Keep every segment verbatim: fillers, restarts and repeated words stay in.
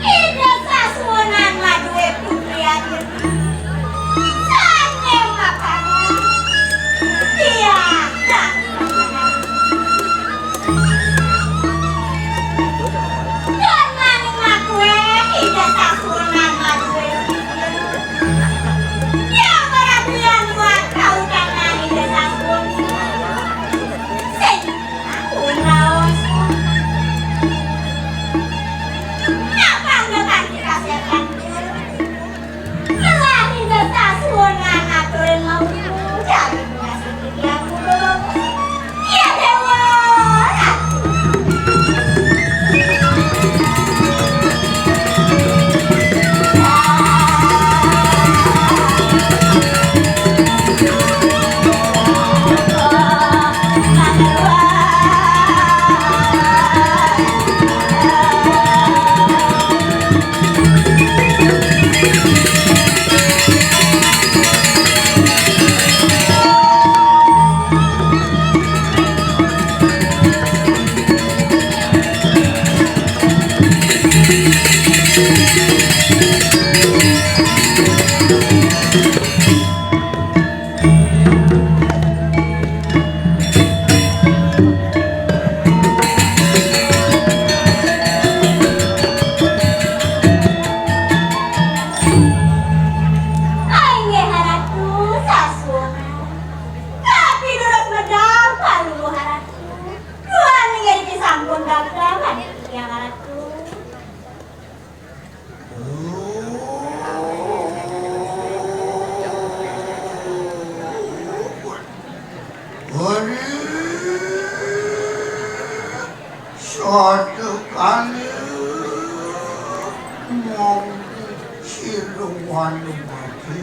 Ida sasuunan madué putri ayu. Sané mapan. Iya, nah. Don maning makué, ida sasuunan madué putri. Iya, marabian buat kautangan ida sasuunan. Sing Unaos. Napang depan kita setan. Telah rindu sasuunan aturin mau. Jadi punya sedikit yang dulu. Iya, Dewa. Inggih, Ratu, sasuunan. Tapi durus medal, Palungguh Ratu. Duaning niki sampun gagah, Ratu. Waduh, satu kali mongki siluan mati.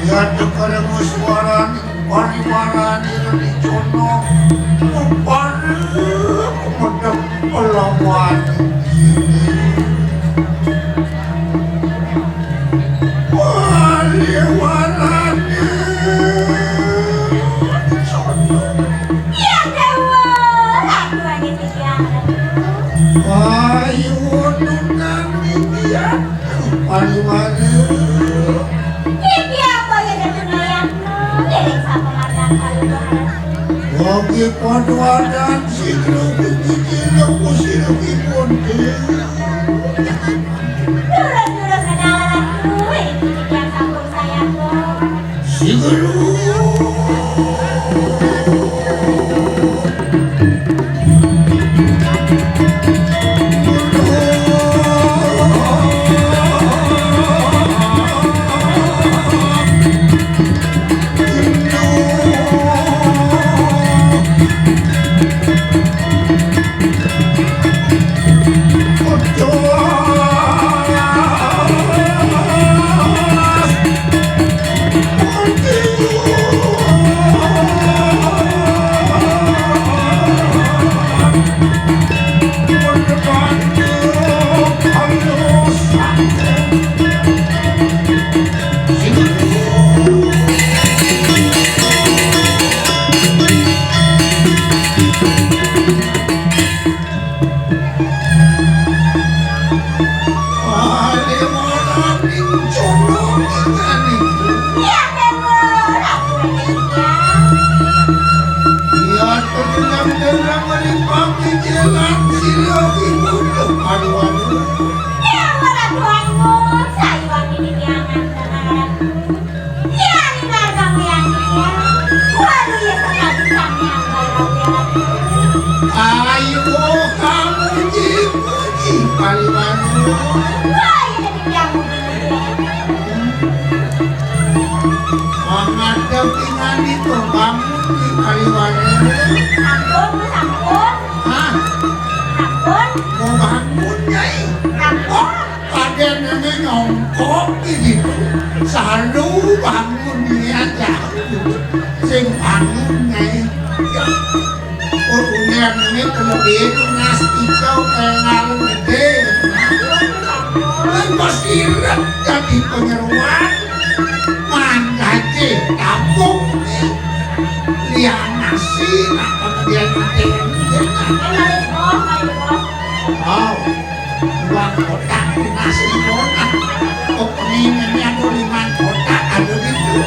Yadda kada muswarani, pariwarani rani cono, upara kumedem lawan. Pariwarani cono. Iya, Dewa, lakuan itu yang. Ayo, nunang, iya. Pariwara. Iki apa ya dadi noyakno, ngiring sapa marang Palungguh Ratu. Wong iki padha wadan sing rugi iki lemu sirupipun. Durus-durus kenalan kuwi, iki yang sampun saya kok. Sigeru. Tenang-tenang menimpang di jalan sila ibu kepariwan. Ya, para tuanku, saya ini jangan tenang. Ya, ini marga yang dia. Waduh, ya, sekali sampean bayar. Ayo, kamu dipuji-puji, pariwan. Wah, ini yang Mangada pingan itu bangun di kaliware. Ampun, Gus, ampun. Hah? Ampun. Mau bangun, Nyai? Ampun. Kadén ini nyongkok di situ. Selalu bangun ini aja. Sing bangun, Nyai. Ya. Urunan ini terlebih lunas hijau kayak ngalung gede. Kan pas irep jadi penyeruan, mangaji kampung nih. Liang nasi, nah, kemudian nanti. Oh, dua kotak nasi kotak. Kok ini ada lima kotak, ada gitu.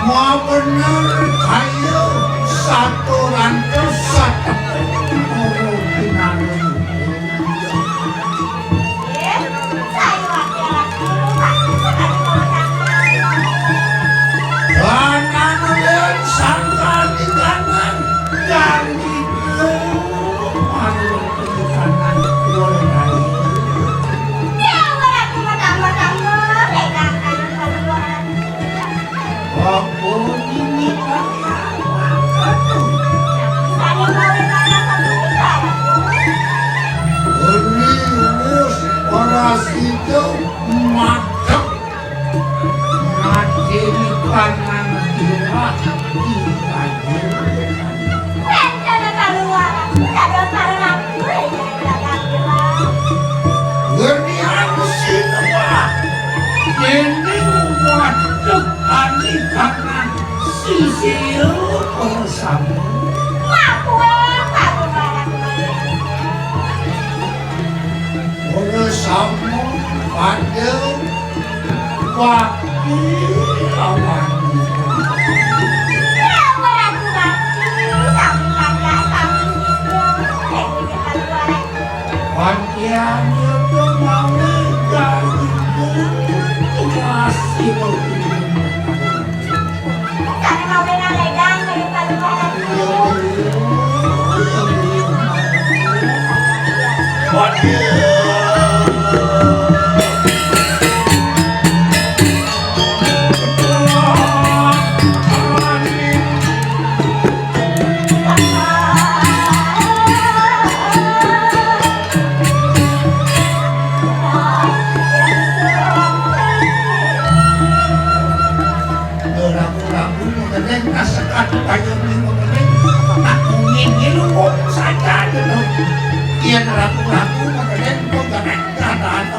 Mau bener, ayo, satu rantus, satu. Ora sama pada waktu lawan. Pantian itu mau gaji masih mau. Ragu-ragu mengenai nasekat payung ni mengenai nak kuning ni lu saja dulu. Dia ragu-ragu mengenai kau jangan kata-kata.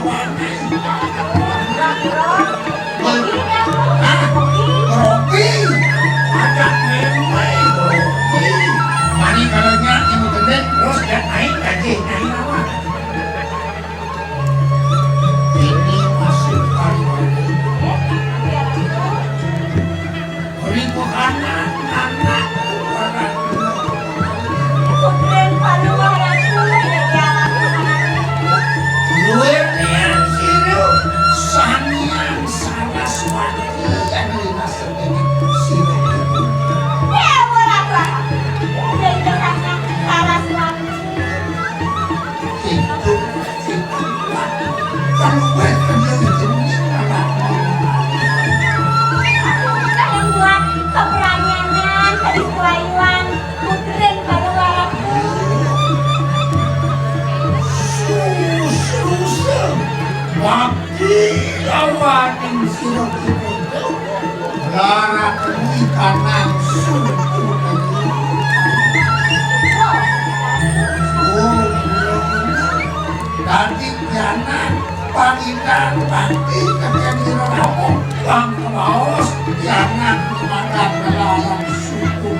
Robi, ada memang Robi. Mari kalau nyak yang mengenai terus dia naik gaji, naik apa? Ini masih paling. Beri bukanan anak. Luwih niat siru samian Saraswati yang linasar dening sira. Dewa Ratu. Saraswati. Hidup, hidup. Kalau baik dia itu mungkin anak. Aku bukan yang buat keberanian, keriswayuan, putrin baru aku. Susah, susah. Wakil lawaning sira Larat kuwi kanang suku. Oh, dadi pianak pangidan bakti ketian ira rampung bang kawaos pianak mandat larat suku.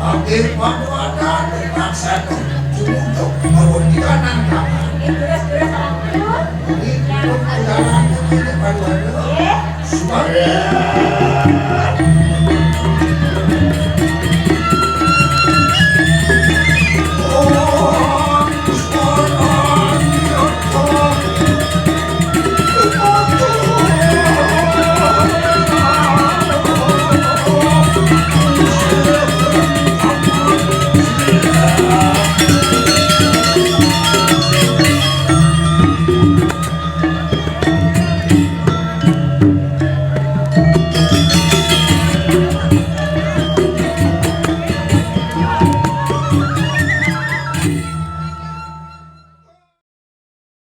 Oke, Pak Wadan, Pak Satu, untuk mawon di kanan kamar. Ini untuk jalan ini, Pak Wadan. Semangat.